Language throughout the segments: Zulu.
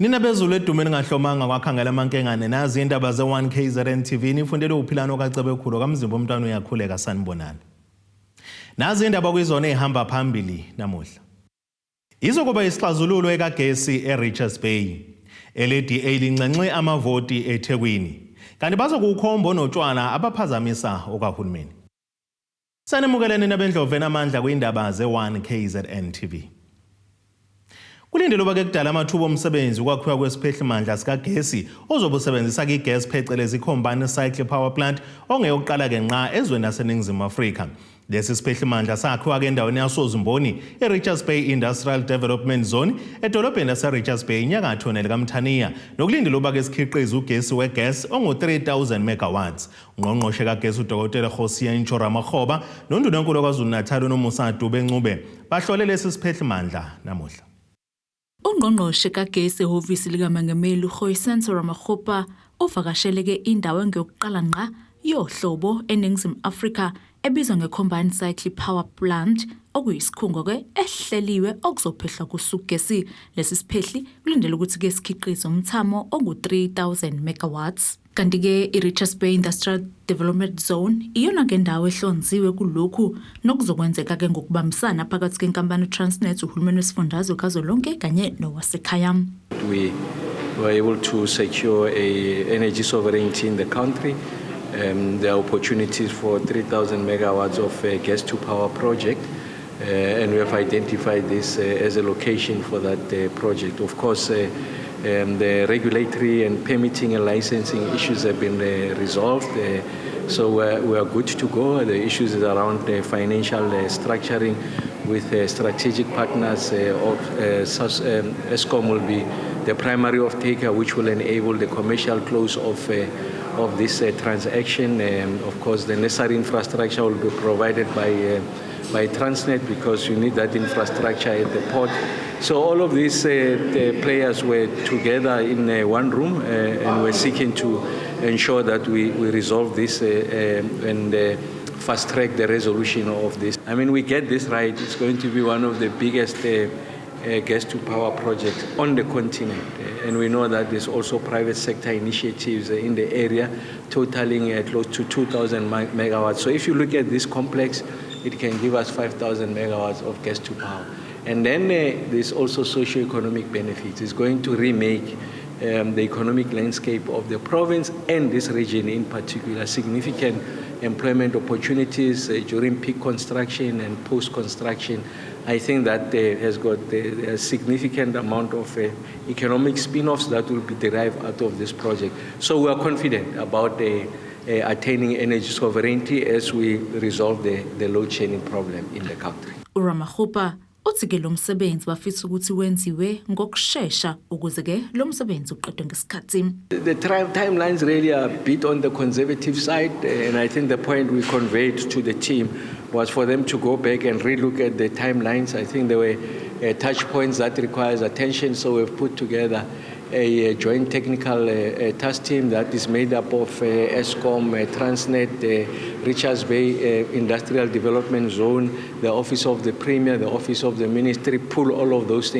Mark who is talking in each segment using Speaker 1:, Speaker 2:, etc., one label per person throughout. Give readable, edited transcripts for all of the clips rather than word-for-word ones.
Speaker 1: Nina bezulu edume ningahlomanga kwakhangela amankengane nazi indaba ze-1 KZN TV nifundele uphilano kaCebekhulu kamzimba umntwana uyakhuleka sanibonani. Nazi indaba kwizona ezihamba phambili namuhla. Izokuba isixazululo ekagesi eRichards Bay. LDA linxenxe amavoti eThekwini. Kanti bazokukhomba onotshwala abaphazamisa okahulumeni. Sanemukeleni nabendlovu enamandla kwindaba ze-1 KZN TV. Kulindelwe uba ke kudala amathuba omsebenzi ukwakhiwa kwesiphehlimandla sikagesi ozobe usebenzisa igesi phecelezi i-combined cycle power plant ongeyokuqala ke nqa ezweni laseNingizimu Afrika. Lesi siphehlimandla sakhiwa ke endaweni yasozimboni i-Richards Bay Industrial Development Zone edolobheni lase-Richards Bay inyakatho nelikaMthaniya nokulindelwe uba ke sikhiqize ugesi wegas ongu-3000 megawatts. Ungqongqoshe kagesi uDokotela Kgosientsho Ramokgopa noNdunankulu waKwaZulu-Natal uNomusa Dube Ncube bahlole lesi siphehlimandla namuhla.
Speaker 2: Ungqongqoshe kagesi ehhovisi likaMengameli uKgosientsho Ramokgopa uvakasheleke indawo engeyokuqala ngqa yohlobo eNingizimu Afrika ebizwa nge-Combined Cycle Power Plant okuyisikhungo-ke esihleliwe okuzophehlwa kuso ugesi. Lesi siphehli kulindelwe ukuthi-ke sikhiqize umthamo ongu-3000 megawatts. Kanti-ke i-Richards Bay Industrial Development Zone iyona-ke ndawo ehlonziwe kulokhu nokuzokwenzeka-ke ngokubambisana phakathi kwenkampani Transnet, uhulumeni wesifundazwe kazwelonke kanye nowasekhaya.
Speaker 3: We were able to secure a energy sovereignty in the country. There are opportunities for 3,000 megawatts of gas to power project, and we have identified this as a location for that project. Of course, the regulatory and permitting and licensing issues have been resolved, so we are good to go. The issues is around the financial structuring with strategic partners. Eskom will be the primary off-taker, which will enable the commercial close of this transaction. Of course, the necessary infrastructure will be provided by Transnet because you need that infrastructure at the port. So all of these the players were together in one room and we're seeking to ensure that we resolve this and fast track the resolution of this. I mean, we get this right, it's going to be one of the biggest gas to power projects on the continent. And we know that there's also private sector initiatives in the area totaling close to 2,000 megawatts. So if you look at this complex, it can give us 5,000 megawatts of gas to power. And then there's also socio-economic benefits. It's going to remake the economic landscape of the province and this region in particular. Significant employment opportunities during peak construction and post-construction. I think that has got a significant amount of economic spin-offs that will be derived out of this project. So we are confident about attaining energy sovereignty as we resolve the load shedding problem in the country.
Speaker 2: uRamokgopa uthi ke lo msebenzi bafisa ukuthi wenziwe ngokushesha ukuze ke lo msebenzi uqedwe ngesikhathi.
Speaker 3: The timelines really are a bit on the conservative side, and I think the point we conveyed to the team was for them to go back and relook at the timelines. I think there were touch points that requires attention, so we've put together a joint technical task team that is made up of Eskom, Transnet, Richards Bay Industrial Development Zone, the Office of the Premier, the Office of the Ministry, pull all of those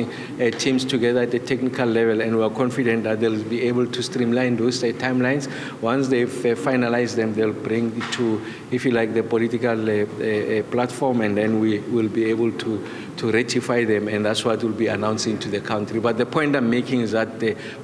Speaker 3: teams together at the technical level, and we are confident that they'll be able to streamline those timelines. Once they've finalized them, they'll bring it to, if you like, the political platform, and then we will be able to ratify them, and that's what we'll be announcing to the country. But the point I'm making is that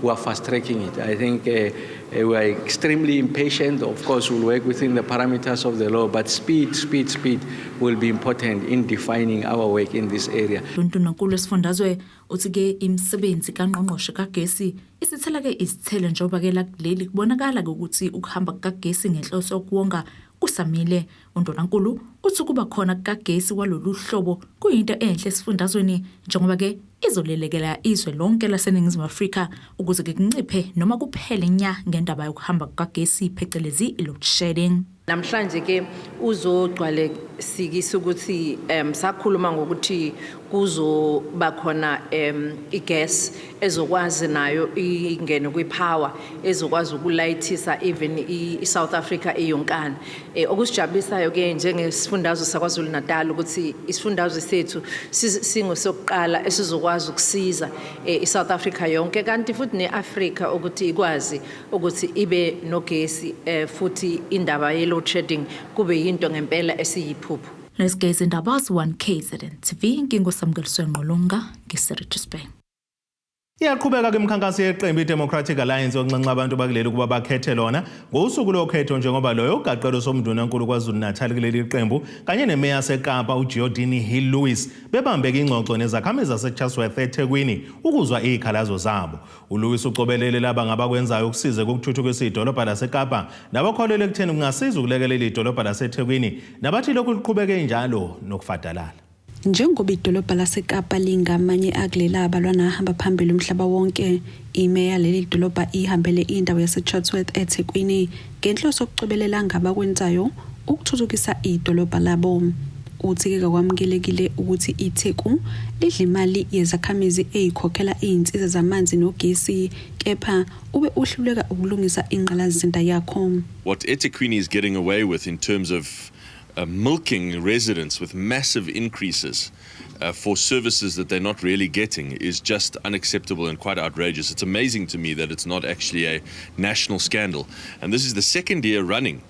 Speaker 3: we are fast-tracking it. I think we are extremely impatient. Of course, we'll work within the parameters of the law, but speed, speed, speed will be important in defining our work in this area.
Speaker 2: Undunankulu wesifundazwe uthi ke imisebenzi kangqongqoshe kagesi isithela ke izithelo njengoba ke la kuleli kubonakala ke ukuthi ukuhamba kukagesi ngenhloso yokuwonga kusamile. Undunankulu uthi kuba khona kukagesi walolu hlobo kuyinto enhle esifundazweni njengoba ke izolelekela izwe lonke laseNingizimu Afrika ukuze ke kunciphe noma kuphele nya ngendaba yokuhamba kukagesi phecelezi load shedding.
Speaker 4: Namhlanje ke uzogcwalesikisa ukuthi sakhuluma ngokuthi Kuzoba khona igas ezokwazi nayo ingene kwipower ezokwazi ukulayithisa even i-South Africa iyonkana. Okusijabulisayo ke njengesifundazwe saKwaZulu Natal ukuthi isifundazwe sethu singosokuqala esizokwazi ukusiza i-South Africa yonke, kanti futhi ne-Africa, ukuthi ikwazi ukuthi ibe nogesi, futhi indaba ye-load shedding kube yinto ngempela esiyiphupho.
Speaker 2: Lezi izindaba 1 KZN TV, nginguSamkeliswe Ngqolonga ngiseRichards Bay.
Speaker 1: Iyaqhubeka ke imikhankaso yeqembu iDemocratic Alliance yokunxenxa abantu bakuleli ukuba bakhethe lona ngosuku lokhetho, njengoba loyo ugaqelo somndunankulu KwaZulu Natal kuleli qembu kanye nemeya yaseKapa uGeordin Hill Lewis bebambeke ingxoxo nezakhamizi zaseChatsworth eThekwini ukuzwa izikhalazo zabo. ULewis ucobelele laba ngabakwenzayo ukusiza ukuthuthukisa idolobha laseKapa nabakholelwa ekutheni kungasiza ukulekelela idolobha laseThekwini nabathi lokhu liqhubeke njalo nokufadalala.
Speaker 5: Njengoba idolobha laseKapa lingamanye akulela abalwa nahamba phambili umhlaba wonke, imeya leli dolobha ihambele indawo yaseChatsworth eThekwini ngenhloso yokucobelela ngabakwenzayo ukuthuthukisa idolobha labo. Uthi-ke kakwamukelekile ukuthi iTheku lidla imali yezakhamizi eyikhokhela iy'nsiza zamanzi nogesi, kepha ube uhluleka ukulungisa ingqalasizinda yakho.
Speaker 6: What eThekwini is getting away with in terms of milking residents with massive increases for services that they're not really getting is just unacceptable and quite outrageous. It's amazing to me that it's not actually a national scandal. And this is the second year running.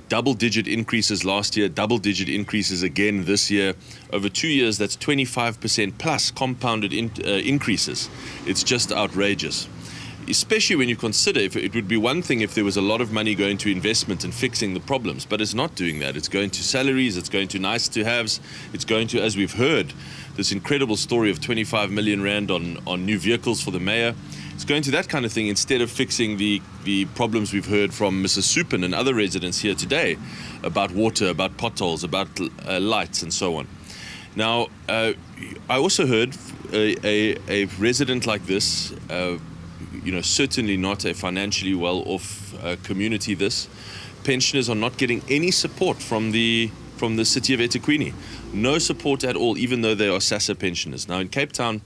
Speaker 6: Double-digit increases last year, double-digit increases again this year. Over 2 years, that's 25% plus compounded increases. It's just outrageous, especially when you consider, if it would be one thing if there was a lot of money going to investment and fixing the problems, but it's not doing that. It's going to salaries, it's going to nice to haves, it's going to, as we've heard, this incredible story of 25 million rand on new vehicles for the mayor. It's going to that kind of thing instead of fixing the problems we've heard from Mrs. Supin and other residents here today about water, about potholes, about lights, and so on. Now, I also heard a resident like this, certainly not a financially well-off community. This pensioners are not getting any support from the city of eThekwini, no support at all, even though they are SASSA pensioners. Now, in Cape Town,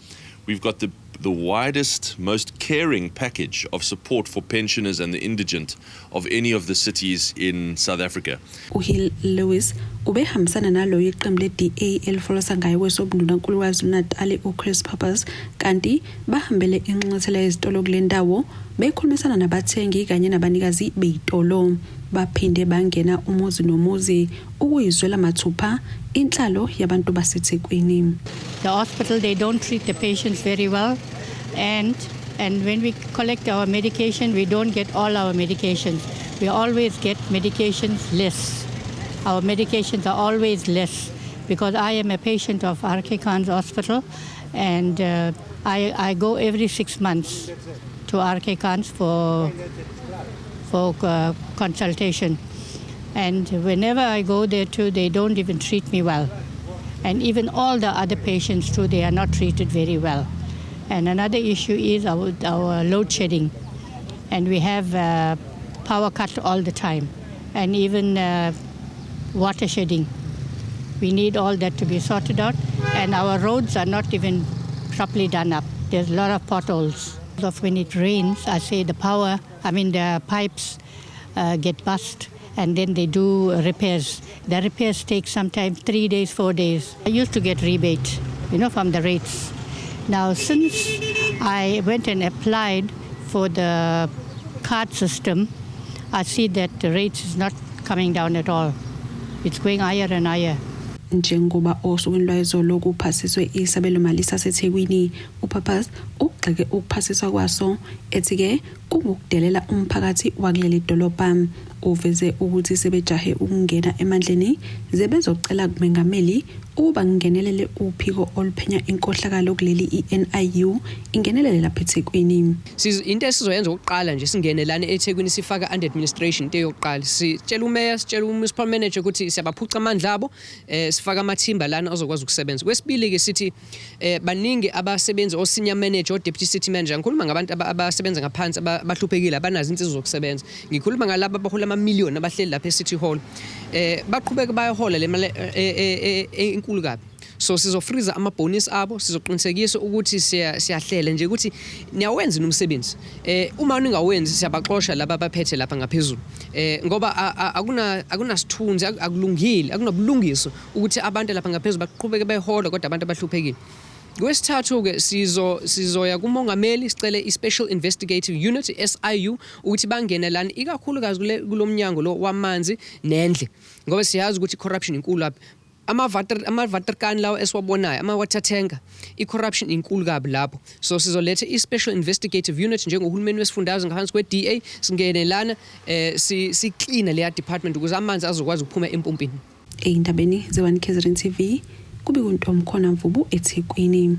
Speaker 6: we've got the widest, most caring package of support for pensioners and the indigent of any of the cities in South Africa.
Speaker 5: uHill Lewis ubehambisana naloyo iqembu le-DA elifolosa ngayo kwesobundunankulu KwaZulu-Natal uChris Pappas, kanti bahambele inxanxathela yezitolo kule ndawo bekhulumisana nabathengi kanye nabanikazi bey'tolo. Baphinde bangena umuzi nomuzi ukuyizwela mathupha inhlalo yabantu baseThekwini.
Speaker 7: The hospital, they don't treat the patients very well, and when we collect our medication, we don't get all our medications. We always get medications less. Our medications are always less because I am a patient of RK Khan's hospital, and I go every 6 months to RK Khan's for consultation. And whenever I go there too, they don't even treat me well. And even all the other patients too, they are not treated very well. And another issue is our load shedding. And we have power cut all the time, and even water shedding. We need all that to be sorted out. And our roads are not even properly done up. There's a lot of potholes. Of when it rains, I say the power, I mean the pipes get bust, and then they do repairs. The repairs take sometimes 3 days, 4 days. I used to get rebate from the rates. Now, since I went and applied for the card system, I see that the rates is not coming down at all. It's going higher and higher.
Speaker 5: Njengoba osukwini lwayizolo kuphasiswe isabelomali saseThekwini, uPappas ugxeke ukuphasiswa kwaso ethi-ke kungukudelela umphakathi wakuleli dolobha. Uveze ukuthi sebejahe ukungena emandleni ze bezocela kumengameli ukuba kungenelele uphiko oluphenya inkohlakalo kuleli i-NIU ingenelele lapha eThekwini.
Speaker 8: Into esizoyenza okokuqala nje, singene lana eThekwini, sifaka under administration. Into yokuqala, sitshela umeya, sitshela umunicipal manager ukuthi siyabaphuca amandla abo, sifaka amathimba lana azokwazi ukusebenza. Kwesibili ke sithi baningi abasebenzi, o senior manager, o deputy city manager. Ngikhuluma ngabantu abasebenza ngaphansi, abahluphekile, abanazo insiza zokusebenza. Ngikhuluma ngalabo abahola ama million abahleli lapha e-City Hall, baqhubeka bayahola le mali enkulu kabi. So sizofreeza amabhonisi abo, sizoqinisekisa ukuthi siyahlela nje ukuthi niyawenza umsebenzi. Uma ningawenzi siyabaxosha laba abaphethe lapha ngaphezulu. Ngoba akunasithunzi, akulungile, akunobulungiswa ukuthi abantu lapha ngaphezulu baqhubeke behola kodwa abantu abahluphekile. Kwesithathu-ke sizoya kumongameli sicele i-Special Investigative Unit SIU ukuthi bangene lana ikakhulukazi kulo mnyango lo wamanzi nendle, ngoba siyazi ukuthi i-corruption inkulu lapha. Ama-waterkan lawo esiwabonayo, ama-water tanker, i-corruption inkulu kabi lapho. So sizoletha i-Special Investigative Unit njengohulumeni wesifundazwe ngaphansi kwe-DA, singene lana sikline leya department ukuze amanzi azokwazi ukuphuma empompini.
Speaker 5: Ey'ndabeni ze-1 KZN TV kubika uNtomkhona Mvubu eThekwini.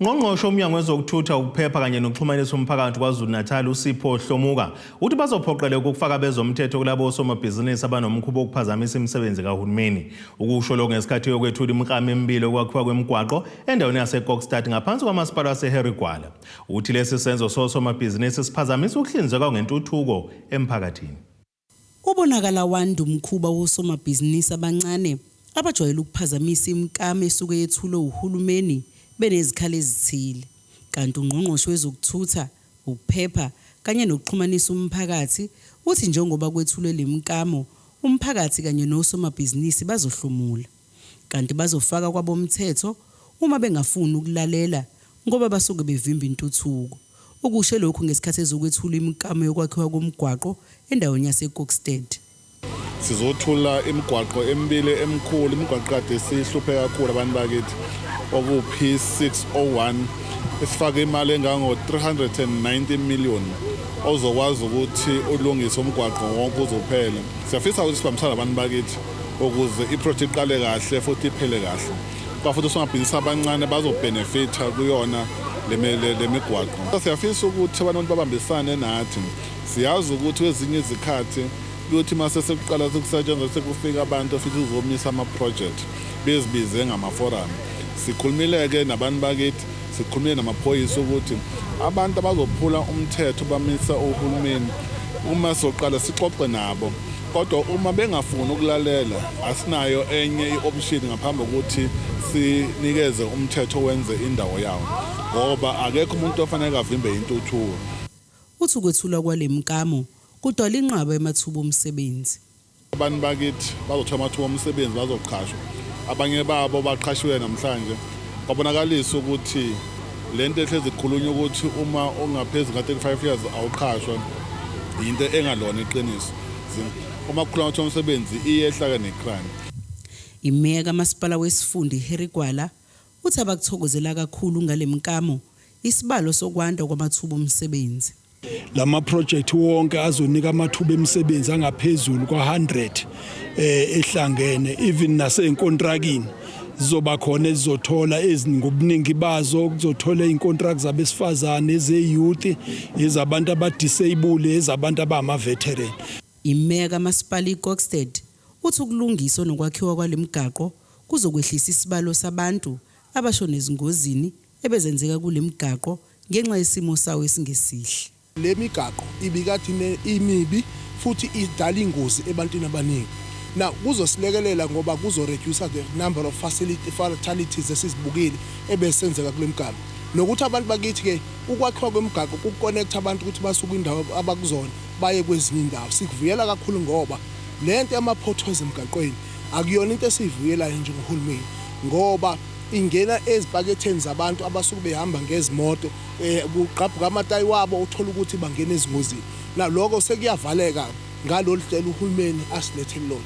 Speaker 1: Ngqongqoshe womnyango wezokuthutha, ukuphepha kanye nokuxhumanisa umphakathi KwaZulu-Natal uSipho Hlomuka uthi bazophoqeleka ukufaka bezomthetho kulabo osomabhizinisi abanomkhuba wokuphazamisa imisebenzi kahulumeni. Ukusho lokhu ngesikhathi yokwethula imiklamo emibili okwakhiwa kwemigwaqo endaweni yaseKokstad ngaphansi kwamasipala waseHarry Gwala. Uthi lesi senzo sosomabhizinisi siphazamisa ukuhlinzekwa ngentuthuko emphakathini.
Speaker 9: Ubonakala wanda umkhuba wosomabhizinisi abancane abajwayele ukuphazamisa imiklamo esuke yethulwe uhulumeni benezikhali ezithile. Kanti ungqongqoshe wezokuthutha, ukuphepha kanye nokuxhumanisa umphakathi uthi njengoba kwethulwe le miklamo, umphakathi kanye nosomabhizinisi bazohlomula. Kanti bazofaka kwabomthetho uma bengafuni ukulalela ngoba basuke bevimba intuthuko. Ukusho lokhu ngesikhathi ezokwethula imiklamo yokwakhiwa komgwaqo endaweni yaseKokstad.
Speaker 10: Sizothula imigwaqo emibili emikhulu, imigwaqo kade sihluphe kakhulu abantu bakithi, oku-P601 esifake imali engango-390 million ozokwazi ukuthi ulungise umgwaqo wonke uzophela. Siyafisa ukuthi sibambisane nabantu bakithi ukuze iproject iqale kahle futhi iphele kahle. Kwa futhi osomabhizinisi abancane bazobhenefitha kuyona le migwaqo. Siyafisa ukuthi abantu babambisane nathi. Siyazi ukuthi kwezinye izikhathi kuyothi mase sekuqala sekusetshenzwa sekufika abantu futhi uzomisa ama-project bezibize ngama-forum. Sikhulumile-ke nabantu bakithi, sikhulumile namaphoyisa ukuthi abantu abazophula umthetho bamisa uhulumeni uma soqala sixoxe nabo, kodwa uma bengafuni ukulalela asinayo enye i-option ngaphambi kokuthi sinikeze umthetho wenze indawo yawo, ngoba akekho umuntu ofanele avimbe intuthuko.
Speaker 9: Uthi ukwethulwa kwale miklamo kudala inqwaba yamathuba omsebenzi.
Speaker 10: Abantu bakithi bazothola amathuba omsebenzi, bazoqhashwa. Abanye babo baqhashiwe namhlanje. Kwabonakalisa ukuthi lento ehlezi ikhulunywa ukuthi uma ungaphezu ka-35 years awuqhashwa yinto engalona iqiniso. Uma kukhuluma amathuba omsebenzi iyehla-ke ne-crime.
Speaker 9: Imeya kamasipala wesifunda iHarry Gwala uthi abakuthokozela kakhulu ngale miklamo isibalo sokwanda kwamathuba omsebenzi.
Speaker 11: Lama project wonke azonika amathuba emisebenzi angaphezulu kwa-100 ehlangene, even nasey'nkontrakini zizoba khona ezizothola ngobuningi bazo. Kuzothola iy'nkontraki zabesifazane, eze-youth, ezabantu aba-disable, ezabantu abama-veteran.
Speaker 9: Imeya kamasipala iKokstad uthi ukulungiswa nokwakhiwa kwale migaqo kuzokwehlisa isibalo sabantu abashona ezingozini ebezenzeka kule migaqo ngenxa yesimo sawo esingesihle.
Speaker 12: Le migaqo ibikade imibi futhi idala ingozi ebantwini abaningi. Now kuzosilekelela ngoba kuzo-reduce the number of fatalities esizibukile ebesenzeka kule migaqo. Nokuthi abantu bakithi-ke ukwakhiwa kwemigaqo kuconnect abantu ukuthi basuke indawo abakuzona baye kwezinye indawo. Sikuvuyela kakhulu ngoba lento yama-potholes emgaqweni akuyona into esiyivuyelayo njengohulumeni, ngoba ingena ezipaketheni zabantu abasuke behamba ngezimoto, kugqabhuka amatayi wabo, uthola ukuthi bangena ezingozini. Na lokho sekuyavaleka ngalolu hlelo uhulumeni asilethele lona.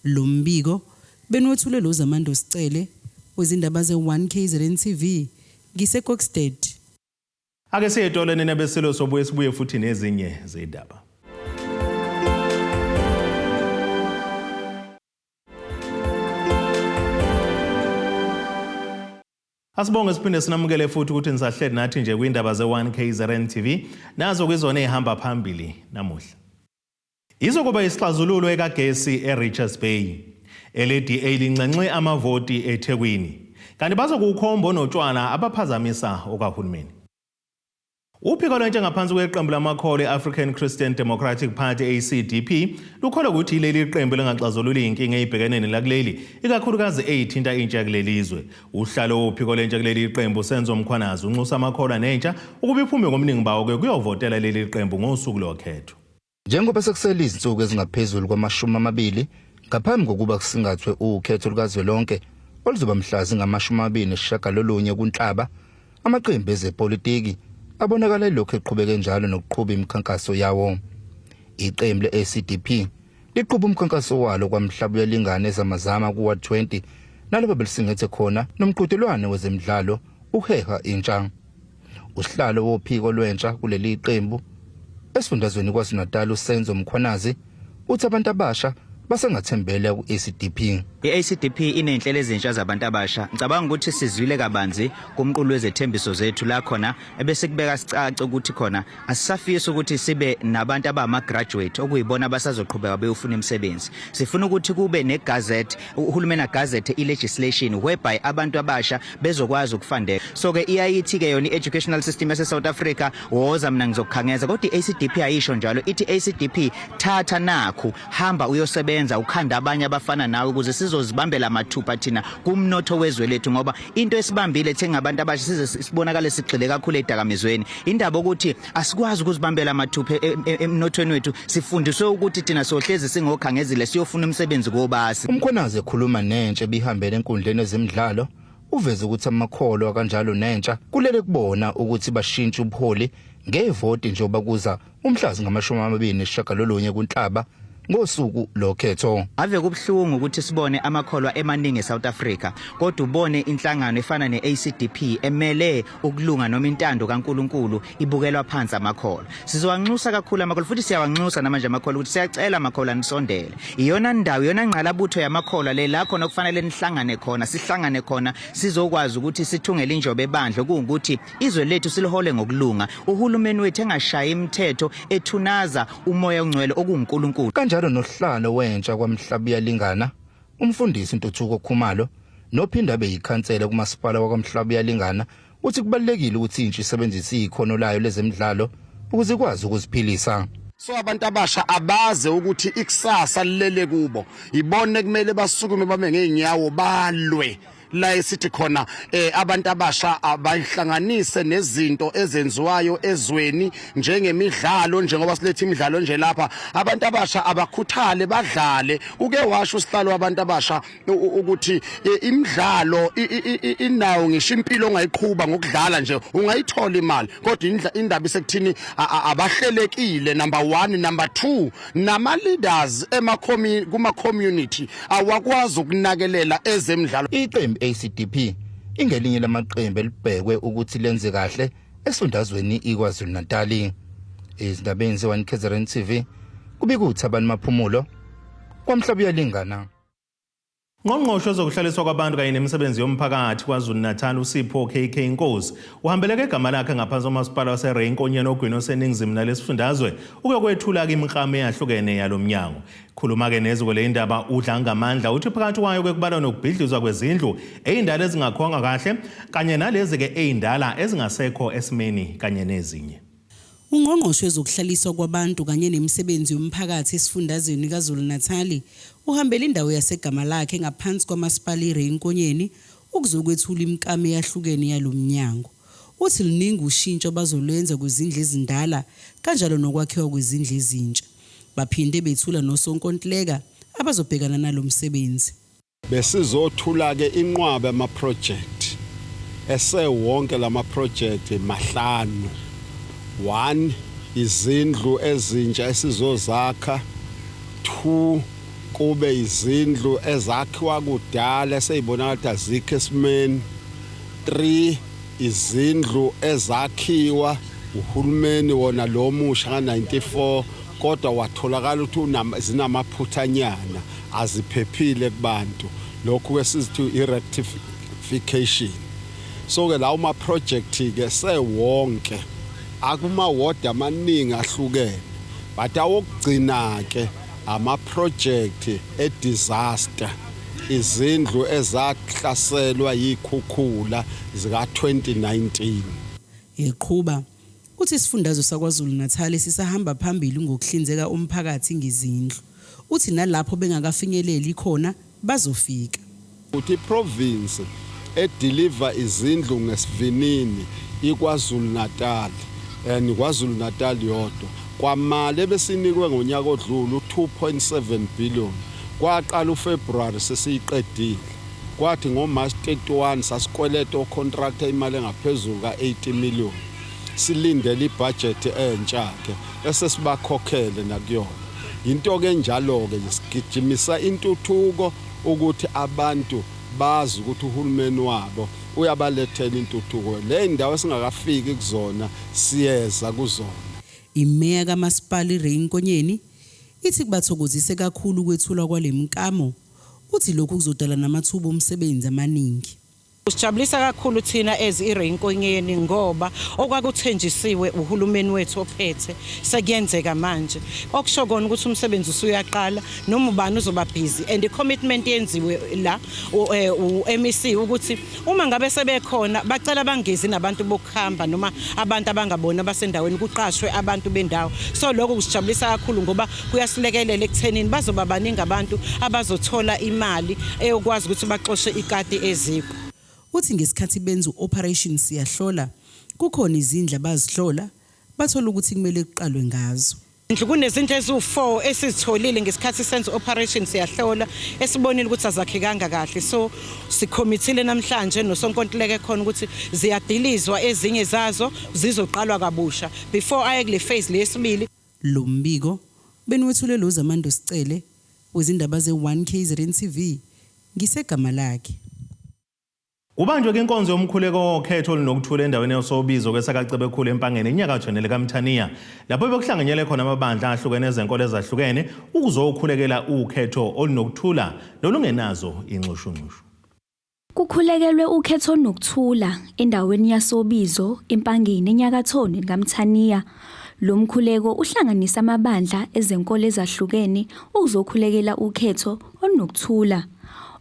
Speaker 9: Lo mbiko beniwethule lo Zamando Sicele wezindaba ze-1 KZN TV ngiseKokstad.
Speaker 1: Ake siye etolo nina besilo, sobuye sibuye futhi nezinye zezindaba. Asibonge siphinde sinamukele futhi ukuthi nisahleli nathi nje kwindaba ze-1 KZN TV, nazo kwizona ezihamba phambili namuhla. Izokuba isixazululo ekagesi eRichards Bay. LDA linxenxe amavoti eThekwini. Kanti bazokukhomba notshwala abaphazamisa okahulumeni. Uphiko lwentsha ngaphansi kweqembu lamakholwa i-African Christian Democratic Party ACDP lukholwa ukuthi leli qembu lingaxazulula iy'nkinga ey'bhekene nelakuleli ikakhulukazi ey'thinta intsha kuleli zwe. Uhlalo wophiko lwentsha kuleli qembu Senzo Mkhwanazi unxusa amakholwa nentsha ukuba iphume ngobuningi bawo-ke kuyovotela leli qembu ngosuku lokhetho.
Speaker 13: Njengoba sekusele izinsuku ezingaphezulu kwamashumi amabili ngaphambi kokuba kusingathwe ukhetho lukazwelonke oluzoba mhla zingama-29 kuNhlaba, amaqembu ezepolitiki abonakala elokhu eqhubeke njalo nokuqhuba imikhankaso yawo. Iqembu le-ACDP liqhuba umkhankaso walo kwaMhlabuyalingana eZamazama ku-Ward 20 nalapho belisingethe khona nomqhudelwano wezemidlalo uheha intsha. Usihlalo wophiko lwentsha kuleli qembu esifundazweni KwaZulu-Natal uSenzo Mkhwanazi uthi abantu abasha basengathembela ku-ACDP.
Speaker 14: I-ACDP iney'nhlelo ezintsha zabantu abasha. Ngicabanga ukuthi sizwile kabanzi kumqulu wezethembiso zethu la khona ebesikubeka sicace ukuthi khona asisafisi ukuthi sibe nabantu abama-graduate okuyibona abasazoqhubeka beyofuna imisebenzi. Sifuna ukuthi kube ne-gazette, uhulumeni agazette i-legislation whereby abantu abasha bezokwazi ukufandeka. So ke iyayithi ke yona i-educational system yase South Africa, woza mina ngizokukhangeza, kodwa i-ACDP ayisho njalo. Ithi ACDP thatha nakhu, hamba uyosebenza, ukhanda abanye abafana nawe ukuze sizozibambela mathupha thina kumnotho wezwe lethu, ngoba into esibambile thengabantu abasha size sibonakale sigxile kakhulu edakamizweni, indaba ukuthi asikwazi ukuzibambela mathupha emnothweni wethu. Sifundiswe ukuthi thina sohlezi singokhangezile siyofuna umsebenzi kobasi.
Speaker 13: UMkhwanazi ekhuluma nentsha ebihambele enkundleni ezemidlalo uveze ukuthi amakholwa kanjalo nentsha kulele kubona ukuthi bashintshe ubuholi ngevoti njengoba kuza umhla zingama-29 kuNhlaba ngosuku lokhetho.
Speaker 14: Ave kubuhlungu ukuthi sibone amakholwa emaningi eSouth Africa, kodwa ubone inhlangano efana neACDP emele ukulunga noma intando kaNkuluNkulu ibukelwa phansi amakholwa. Sizowanxusa kakhulu amakholwa, futhi siyawanxusa namanje amakholwa, ukuthi siyacela amakholwa nisondele. Iyona ndawo, iyona ngqalabutho yamakholwa le la khona kufanele nihlangane khona, sihlangane khona sizokwazi ukuthi sithungele injobe ebandla, okuwukuthi izwe lethu silihole ngokulunga, uhulumeni wethu engashayi imithetho ethunaza umoya ongcwele okunguNkulunkulu.
Speaker 13: Kanjalo nohlalo wentsha kwaMhlabuyalingana umfundisi Ntuthuko Khumalo nophinda abe yikhansela kumasipala wakwaMhlabuyalingana uthi kubalulekile ukuthi intsha isebenzise ikhono layo lezemidlalo ukuze ikwazi ukuziphilisa.
Speaker 15: So abantu abasha abaze ukuthi ikusasa lilele kubo, ibone kumele basukume bame ngeenyawo balwe la esithi khona abantu abasha abayihlanganise nezinto ezenziwayo ezweni njengemidlalo, njengoba siletha imidlalo nje lapha, abantu abasha abakhuthale badlale. Uke washo usihlalo wabantu abasha ukuthi imidlalo inawo ngisho impilo ongayiqhuba ngokudlala nje, ungayithola imali, kodwa indaba isekuthini abahlelekile, number 1, number 2 nama leaders kuma community awakwazi ukunakelela ezemidlalo.
Speaker 13: Iqembu ACDP ingelinye lamaqembu elibhekwe ukuthi lenze kahle esifundazweni iKwaZulu Natal. Izindabeni ze-1 KZN TV kubika uThabani Maphumulo kwaMhlabuyalingana.
Speaker 1: Ngqongqoshe wezokuhlaliswa kwabantu kanye nemisebenzi yomphakathi KwaZulu-Natal uSipho KK Nkosi uhambeleke igama lakhe ngaphansi komasipala waseRay Nkonyeni ogwini oseningizimu nalesifundazwe ukuyokwethula-ke imiklamo eyahlukene yalo mnyango. Khuluma-ke neziko le indaba uDlangamandla uthi phakathi kwayo ke kubalwa nokubhidlizwa kwezindlu ey'ndala ezingakhonga kahle kanye nalezi-ke ey'ndala ezingasekho esimeni kanye nezinye.
Speaker 9: Ungqongqoshe wezokuhlaliswa kwabantu kanye nemisebenzi yomphakathi esifundazweni KwaZulu-Natal uhambele indawo yasegama lakhe ngaphansi kwamasipala iRay Nkonyeni ukuzokwethula imiklamo eyahlukene yalo mnyango. Uthi luningi ushintsho abazolwenza kwizindlu ezindala kanjalo nokwakhiwa kwezindlu ezintsha. Baphinde bethula nosonkontileka abazobhekana nalo msebenzi.
Speaker 16: Besizothula ke inqwaba ama project esewonke, lama project mahlanu. 1, izindlu ezintsha esizozakha. 2, kube izindlu ezakhiwa kudala eseyibonakala ukuthi azikho esimeni. 3, izindlu ezakhiwa uhulumeni wona lo musha ka94 kodwa watholakala ukuthi zinamaphuthanyana, aziphephile kubantu, lokhu ke sizithi i-rectification. So ke lawo ma project ke sewonke akuma ward amaningi ahlukene, but awokugcina ke ama project e disaster, izindlu ezahlaselwa yikhukhula zika 2019.
Speaker 9: Eqhuba, Uthi isifundazwe saKwaZulu-Natal sisahamba phambili ngokuhlinzeka umphakathi ngezindlu. Uthi nalapho bengakafinyeleli khona bazofika.
Speaker 16: Uthi iprovince edeliver izindlu ngesivinini iKwaZulu-Natal and KwaZulu-Natal yodwa. Kwamali ebesinikwe ngonyaka odlule u-2.7 billion kwaqala uFebruary sesiyiqedile. Kwathi ngoMarch 31 sasikweleta ocontractor imali engaphezulu ka-80 million. Silindele ibudget entsha ke esesibakhokhele nakuyona. Into ke enjalo ke sigijimisa intuthuko ukuthi abantu bazi ukuthi uhulumeni wabo uyabalethela intuthuko. Le ndawo esingakafiki kuzona siyeza kuzona.
Speaker 9: Imeya kaMasipala iRay Nkonyeni ithi kubathokozise kakhulu ukwethulwa kwale mklamo. Uthi lokhu kuzodala namathuba omsebenzi amaningi.
Speaker 17: Kusijabulisa kakhulu thina as iRay Nkonyeni ngoba okwakuthenjisiwe uhulumeni wethu ophethe sekuyenzeka manje. Okusho kona ukuthi umsebenzi usuyaqala noma ubani uzoba busy and i-commitment yenziwe la u-MEC ukuthi uma ngabe sebekhona bacela bangezi nabantu bokuhamba noma abantu abangabona abasendaweni kuqashwe abantu bendawo. So lokho kusijabulisa kakhulu ngoba kuyasilekelela ekuthenini bazoba baningi abantu abazothola imali eyokwazi ukuthi baxoshe ikati eziko.
Speaker 9: Uthi ngesikhathi benza u-Operation Siyahlola kukhona izindlu abazihlola bathola ukuthi kumele kuqalwe ngazo.
Speaker 17: Kunezindlu eziwu-4 esizitholile ngesikhathi senza Operation Siyahlola esibonile ukuthi azakhekanga kahle, so sikhomithile namhlanje nosonkontileka khona ukuthi ziyadilizwa ezinye zazo zizoqalwa kabusha before aye kule phase lesibili.
Speaker 9: Lo mbiko beniwethule lo Zamando Sicele wezindaba ze-1 KZN TV ngisegama lakhe.
Speaker 1: Kubanjwe ke inkonzo yomkhuleko wokhetho olunokuthula endaweni yosobizo kwesakaCebekhulu eMpangeni enyakatho nelikaMthaniya, lapho bekuhlanganyele khona amabandla ahlukene ezenkolo ezahlukene ukuzokhulekela ukhetho olunokuthula nolungenazo inxushunxushu.
Speaker 18: Kukhulekelwe ukhetho olunokuthula endaweni yasobizo eMpangeni enyakatho nelikaMthaniya. Lo mkhuleko uhlanganisa amabandla ezenkolo ezahlukene ukuzokhulekela ukhetho olunokuthula.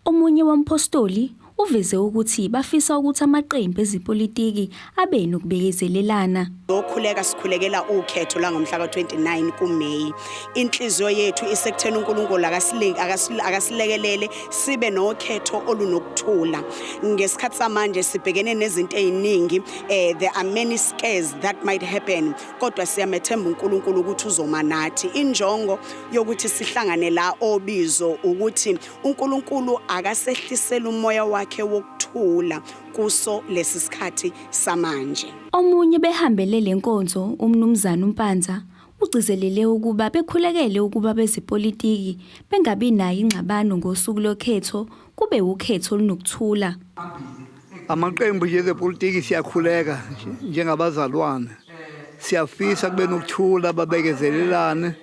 Speaker 18: Omunye wompostoli uveze ukuthi bafisa ukuthi amaqembu ezepolitiki abe nokubekezelelana.
Speaker 19: Okhuleka sikhulekela ukhetho langomhla ka-29 kuMay. Inhliziyo yethu isekutheni uNkulunkulu akasilekelele sibe nokhetho olunokuthula. Ngesikhathi samanje sibhekene nezinto eziningi, there are many scares that might happen, kodwa siyamethemba uNkulunkulu ukuthi uzoma nathi. Injongo yokuthi sihlangane la obizo ukuthi uNkulunkulu akasehlisela umoya wakhe wokuthula kuso lesi sikhathi samanje.
Speaker 18: Omunye behambele lenkonzo umnumzana uMpanza ugcizelele ukuba bekhulekele ukuba bezepolitiki bengabi nayo ingxabano ngosuku lokhetho, kube ukhetho olunokuthula.
Speaker 20: Amaqembu ezepolitiki siyakhuleka njengabazalwane, siyafisa kube nokuthula, babekezelelane,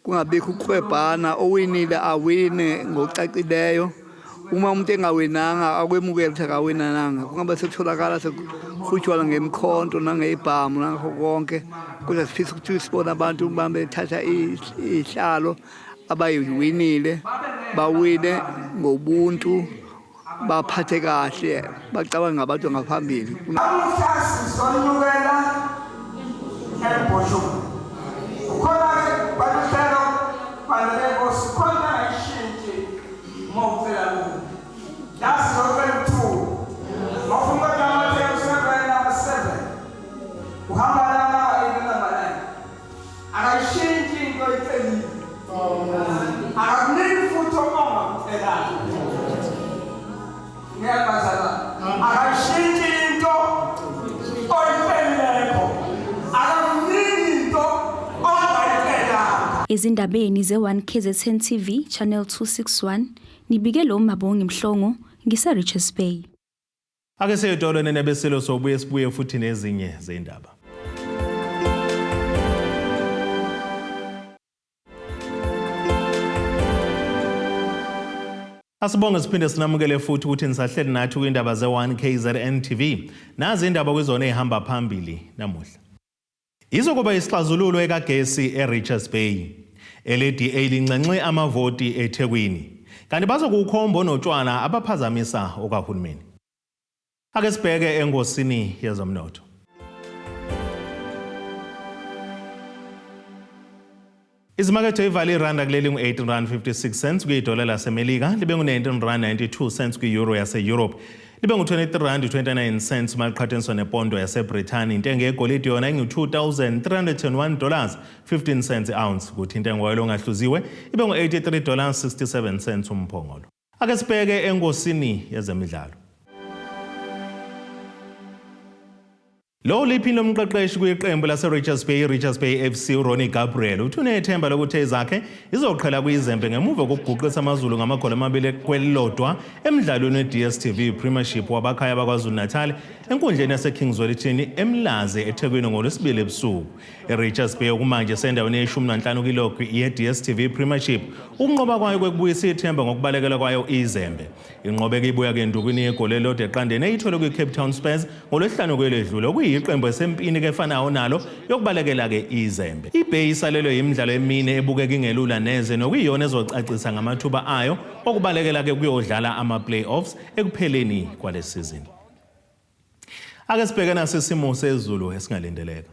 Speaker 20: kungabikho ukuxwebhana, owinile awine ngokucacileyo. Uma umuntu engawinanga akwemukele ukuthi akawinananga, kungabe sekutholakala sekuqhutshwa ngemikhonto nangey'bhamu nangakho konke. Kodwa sifisa ukuthi sibone abantu bethatha iy'hlalo abayiwinile, bawine ngobuntu, baphathe kahle, bacabange ngabantu ngaphambili.
Speaker 21: Namuhla sizonyukela embhoshongweni. Khona-ke baluhlelo bantu khona ayishintshi uma ucela kubo. La sizocela ukuthula. Mawufuna uMathewu 7 number 7. Uhamba la number 8 number 9. Akayishintshi into oyicelile. Akakuniki futhi ongakucelanga. Ngiyabazala. Akayishintshi into oyicelileko. Akakuniki into ongayicelanga.
Speaker 18: Ezindabeni ze-1 KZN TV Channel 261 nibike lo Mabongi Mhlongo ngise Richards Bay.
Speaker 1: Ake seyodolo nenebesilo sobuye sibuye futhi nezinye zendaba. Asibonge siphinde sinamukele futhi ukuthi nisahleli nathi kwindaba ze-1 KZN TV. Nazi indaba kwizona ezihamba phambili namuhla. Izokuba isixazululo ekagesi eRichards Bay. LDA linxenxe amavoti eThekwini. Kanti bazokukhomba notshwala abaphazamisa okahulumeni. Ake sibheke engosini yezomnotho. Izimakethe ivale iranda kuleli ngu-18 rand 56 cents kwidola laseMelika, libe ngu-19 rand 92 cents kwi-euro yase-Europe, libe ngu-23 rand 29 cents uma liqhathaniswa nepondo yaseBrithani. Intengo yegolide yona ingu-2301 dollars 15 cents i-ounce, kuthi intengo wayo ongahluziwe ibe ngu-83 dollars 67 cents umphongolo. Ake sibheke engosini yezemidlalo. Lo liphini lomqeqeshi kwiqembu lase-Richards Bay, i-Richards Bay FC, uRonnie Gabriel, uthi unethemba lokuthi ezakhe izoqhela kwizembe ngemuva kokuguqisa AmaZulu ngamagoli 2 kwelilodwa emdlalweni we-DStv Premiership wabakhaya bakwaZulu-Natal enkundleni yaseKing Zwelithini eMlazi eThekwini ngoLwesibili ebusuku. I-Richards Bay okumanje isendaweni ye-15 kwilogu ye-DStv Premiership. Ukunqoba kwayo kwekubuyisa ithemba ngokubalekela kwayo izembe. Inqobeka ibuya ke endukwini yegoli elilodwa eqandeni eyithole kwi-Cape Town Spurs ngoLwesihlanu kweledlule, okuyiqembu esempini kefanayo nalo yokubalekela-ke izembe. IBay isalelwe yimidlalo emine ebukeka ingelula neze, nokuyiyona ezocacisa ngamathuba ayo okubalekela-ke kuyodlala ama-playoffs ekupheleni kwale sizini. Ake sibheke naso isimo sezulu esingalindeleka.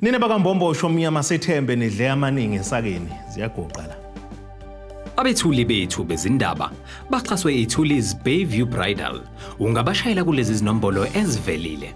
Speaker 1: Nina bakaMbombosho omnyama, sithembe nidle amaningi esakeni, ziyaguqa la.
Speaker 3: Abethuli bethu bezindaba baxhaswe iThulis Bayview Bridal. Ungabashayela kulezi zinombolo ezivelile.